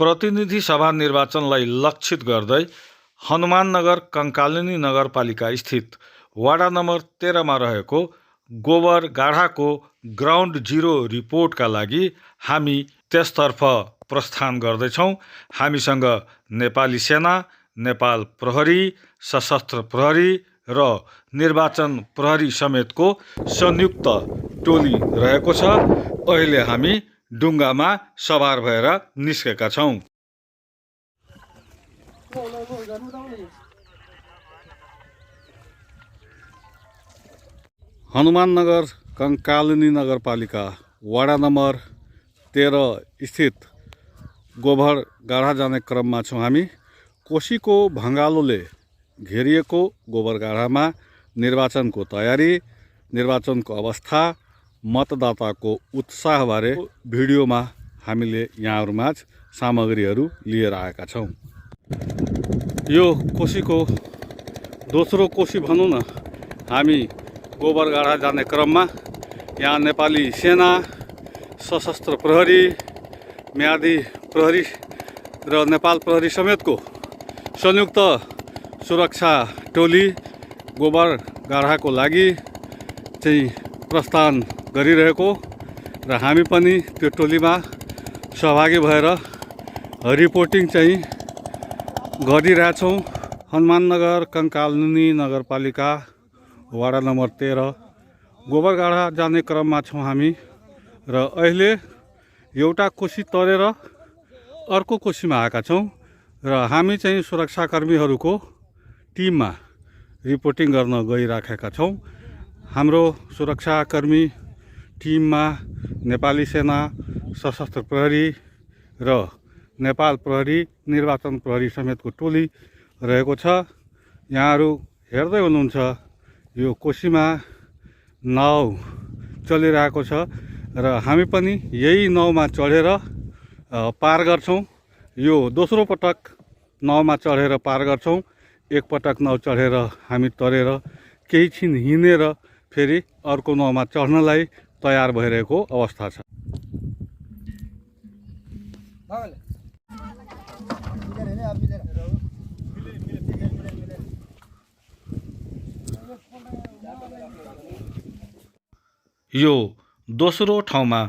प्रतिनिधि सभा निर्वाचनलाई लक्षित गर्दै हनुमाननगर कङ्कालिनी नगरपालिका स्थित वडा नम्बर 13 मा रहेको गोबर गाढाको ग्राउन्ड जिरो रिपोर्टका लागि हामी त्यसतर्फ प्रस्थान गर्दैछौँ। हामीसँग नेपाली सेना, नेपाल प्रहरी, सशस्त्र प्रहरी र निर्वाचन प्रहरी समेतको संयुक्त टोली रहेको छ। अहिले हामी डुङ्गामा सवार भएर निस्केका छौँ। हनुमाननगर कङ्कालिनी नगरपालिका वडा नम्बर 13 स्थित गोबर गाढा जाने क्रममा छौँ हामी। कोशीको भँगालोले घेरिएको गोबर गाढामा निर्वाचनको तयारी, निर्वाचनको अवस्था, मतदाताको उत्साहबारे भिडियोमा हामीले यहाँहरूमाझ सामग्रीहरू लिएर आएका छौँ। यो कोशीको दोस्रो कोशी भनौँ न, हामी गोबर गाढा जाने क्रममा यहाँ नेपाली सेना, सशस्त्र प्रहरी, म्यादी प्रहरी र नेपाल प्रहरी समेतको संयुक्त सुरक्षा टोली गोबर गाढाको लागि चाहिँ प्रस्थान गरिरहेको र हामी पनि त्यो टोलीमा सहभागी भएर रिपोर्टिङ चाहिँ गरिरहेछौँ। हनुमाननगर कङ्कालिनी नगरपालिका वाडा नम्बर 13 गोबरगाढा जाने क्रममा छौँ हामी र अहिले एउटा कोशी तरेर अर्को कोशीमा आएका छौँ र हामी चाहिँ सुरक्षाकर्मीहरूको टिममा रिपोर्टिङ गर्न गइराखेका छौँ। हाम्रो सुरक्षाकर्मी टिममा नेपाली सेना, सशस्त्र प्रहरी र नेपाल प्रहरी, निर्वाचन प्रहरी समेतको टोली रहेको छ। यहाँहरू हेर्दै हुनुहुन्छ यो कोशीमा नाव चलिरहेको छ र हामी पनि यही नावमा चढेर पार गर्छौँ। यो दोस्रो पटक नावमा चढेर पार गर्छौँ। एक पटक नाव चढेर हामी तरेर केही छिन हिँडेर फेरि अर्को नावमा चढ्नलाई तयार भइरहेको अवस्था छ। यो दोस्रो ठाउँमा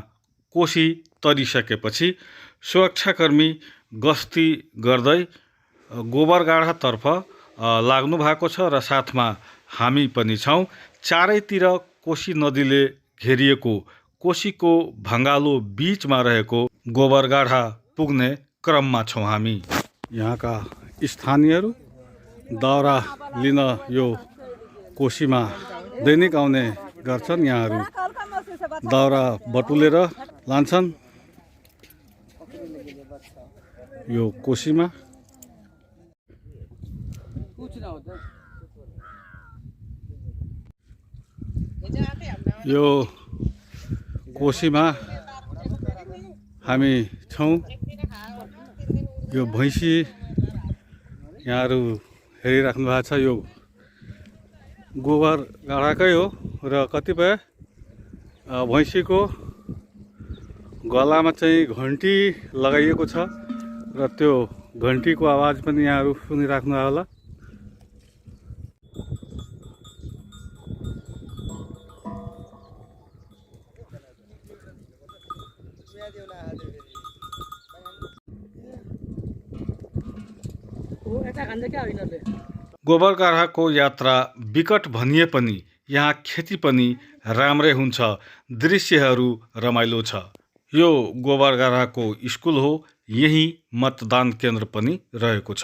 कोशी तरिसकेपछि सुरक्षाकर्मी गस्ती गर्दै गोबरगाढातर्फ लाग्नु भएको छ र साथमा हामी पनि छौँ। चारैतिर कोशी नदीले घेरिएको कोशीको भँगालो बीचमा रहेको गोबरगाढा पुग्ने क्रममा छौँ हामी। यहाँका स्थानीयहरू दाउरा लिन यो कोशीमा दैनिक आउने गर्छन्। यहाँहरू दाउरा बटुलेर लान्छन् यो कोशीमा। यो कोशीमा हामी छौँ। यो भैँसी यहाँहरू हेरिराख्नु भएको छ, यो गोबर गाढाकै हो र कतिपय भैँसीको गलामा चाहिँ घन्टी लगाइएको छ र त्यो घन्टीको आवाज पनि यहाँहरू सुनिराख्नु होला। गोबरगाढाको यात्रा विकट भनिए पनि यहाँ खेती पनि राम्रै हुन्छ, दृश्यहरू रमाइलो छ। यो गोबरगाढाको स्कुल हो, यही मतदान केन्द्र पनि रहेको छ।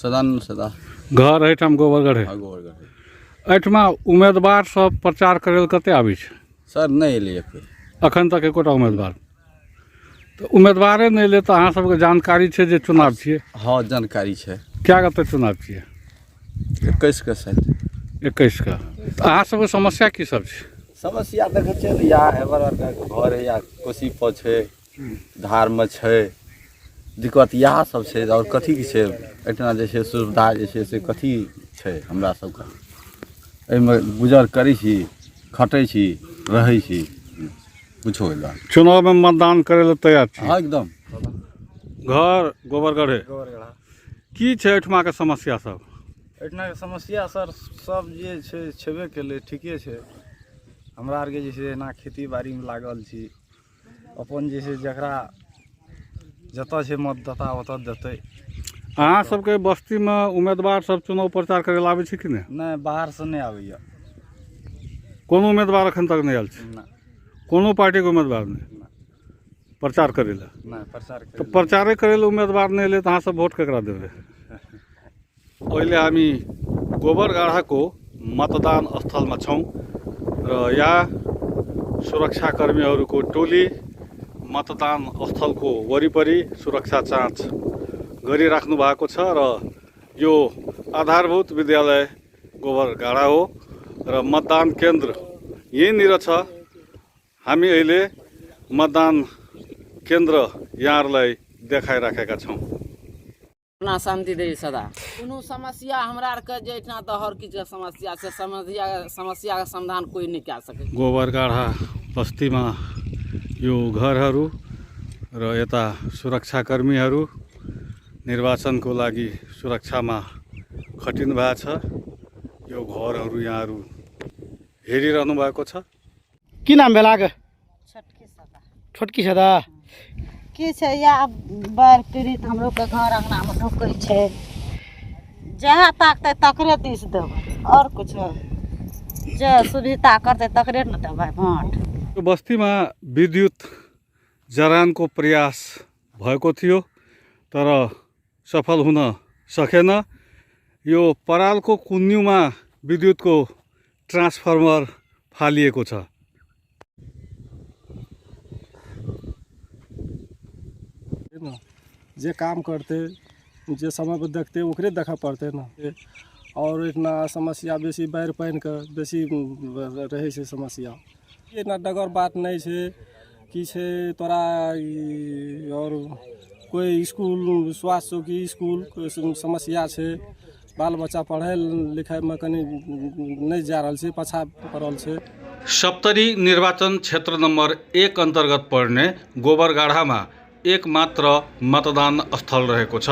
सदानंद सदा। घर एहिठाम गोबरगढ़े। हाँ, गोबरगढ़। एहिठमा उम्मीदवार सब प्रचार करै लए कते आबै छै? सर नहि एलै कोई। अखन तक एकोटा उम्मीदवार? तऽ उम्मीदवारे नहि एलै तऽ अहाँ सबके जानकारी छै जे चुनाव छियै? हाँ, जानकारी छै। क्या कते चुनाव छियै? 21 के शायद। 21 के। तऽ अहाँ सबके समस्या की सब छै? समस्या देखै छियै ने, या हेबर घर है या कोसी पर छै, धारमे छै, दिक्कत इएह सब छै। आओर कथी की छै एहिठिना जे छै सुविधा जे छै से कथी छै हमरा सबके? एहिमे गुजर करै छी, खटै छी, रहै छी, किछो एला। चुनावमे मतदान करै लए तैयार छी? हाँ, एकदम। घर गोबरगढ़े। गोबरगढ़ा। की छै एहिठुमाके समस्या सब? एहिठिनाके समस्या सर सब जे छै छेबे केलै, ठीके छै। हमरा आरके जे छै एना खेती बाड़ीमे लागल छी, अपन जे छै जकरा जतऽ छै मतदाता ओतऽ देतै। अहाँ सबके बस्तीमे उम्मीदवार सब चुनाव प्रचार करै लए आबै छै कि नहि? नहि, बाहरसँ नहि आबैए। कोनो उम्मीदवार एखन तक नहि आयल छै? नहि। कोनो पार्टीके उम्मीदवार नहि प्रचार करै लए? नहि, प्रचार तऽ करै लए। प्रचारे करै लए उम्मीदवार नहि एलै तऽ अहाँ सब भोट केकरा देबै? अहिले हामी गोबरगाढाको मतदान स्थलमा छौँ र यहाँ सुरक्षाकर्मीहरूको टोली मतदान स्थलको वरिपरि सुरक्षा जाँच गरिराख्नु भएको छ र यो आधारभूत विद्यालय गोबरगाढा हो र मतदान केन्द्र यहीँनिर छ। हामी अहिले मतदान केन्द्र यहाँहरूलाई देखाइराखेका छौँ। अपना शान्ति दै सदा। कोनो समस्या हमरा आरके जे एहिठिना तऽ हर किछुके समस्या छै, समस्याके समाधान कोइ नहि कए सकै। गोबरगाढा बस्तीमा यो घरहरू र यता सुरक्षाकर्मीहरू निर्वाचनको लागि सुरक्षामा खटिनु भएको छ। यो घरहरू यहाँहरू हेरिरहनु भएको छ। की नाम भेल अहाँके? छोटकी सदा। छोटकी सदा। की छै, या बाढ़ि पीड़ित हमरो के घर अङ्गनामे ढुकै छै, जहाँ ताकतै तकरे दिस देबै, आओर कुछो जे सुविधा करतै तकरे ने देबै भोट। यो बस्तीमा विद्युत जरानको प्रयास भएको थियो तर सफल हुन सकेन। यो परालको कुन्युमा विद्युतको ट्रान्सफर्मर फालिएको छ। जे काम करते, जे समय पर देखते ओकरे देखऽ पड़तै ने। और एहिठिना समस्या बेसी बाढ़ि पानिके बेसी रहै छै समस्या। एना डगर बात नहि छै कि छै तोरा ई, और कोइ इसकुल, स्वास्थ्य चौकी इसकुल समस्या छै, बाल बच्चा पढ़ै लिखैमे कनि नहि जा रहल छै, पाछा पड़ल छै। सप्तरी निर्वाचन क्षेत्र नम्बर 1 अन्तर्गत पर्ने गोबरगाढामा एक मात्र मतदान स्थल रहेको छ।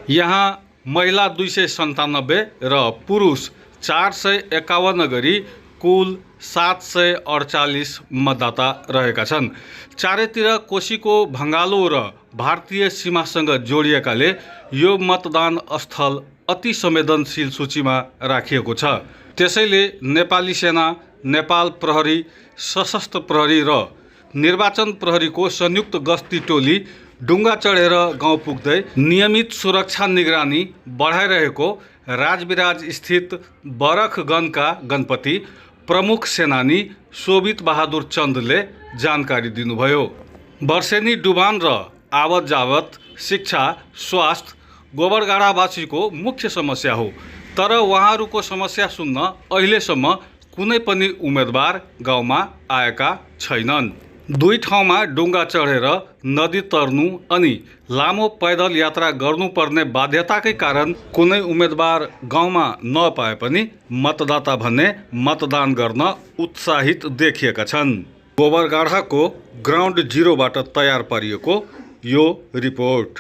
यहाँ महिला 297 र पुरुष 451 गरी कुल 748 मतदाता रहेका छन्। चारैतिर कोशीको भँगालो र भारतीय सीमासँग जोडिएकाले यो मतदान स्थल अति संवेदनशील सूचीमा राखिएको छ। त्यसैले नेपाली सेना, नेपाल प्रहरी, सशस्त्र प्रहरी र निर्वाचन प्रहरीको संयुक्त गस्ती टोली डुङ्गा चढेर गाउँ पुग्दै नियमित सुरक्षा निगरानी बढाइरहेको राजविराज स्थित बरखगणका गणपति प्रमुख सेनानी शोभित बहादुर चन्दले जानकारी दिनुभयो। वर्षेनी डुबान र आवत जावत, शिक्षा, स्वास्थ्य गोबरगाढावासीको मुख्य समस्या हो, तर उहाँहरूको समस्या सुन्न अहिलेसम्म कुनै पनि उम्मेदवार गाउँमा आएका छैनन्। दुई ठाउँमा डुङ्गा चढेर नदी तर्नु अनि लामो पैदल यात्रा गर्नुपर्ने बाध्यताकै कारण कुनै उम्मेदवार गाउँमा नपाए पनि मतदाता भने मतदान गर्न उत्साहित देखिएका छन्। गोबरगाढाको ग्राउन्ड जिरोबाट तयार पारिएको यो रिपोर्ट।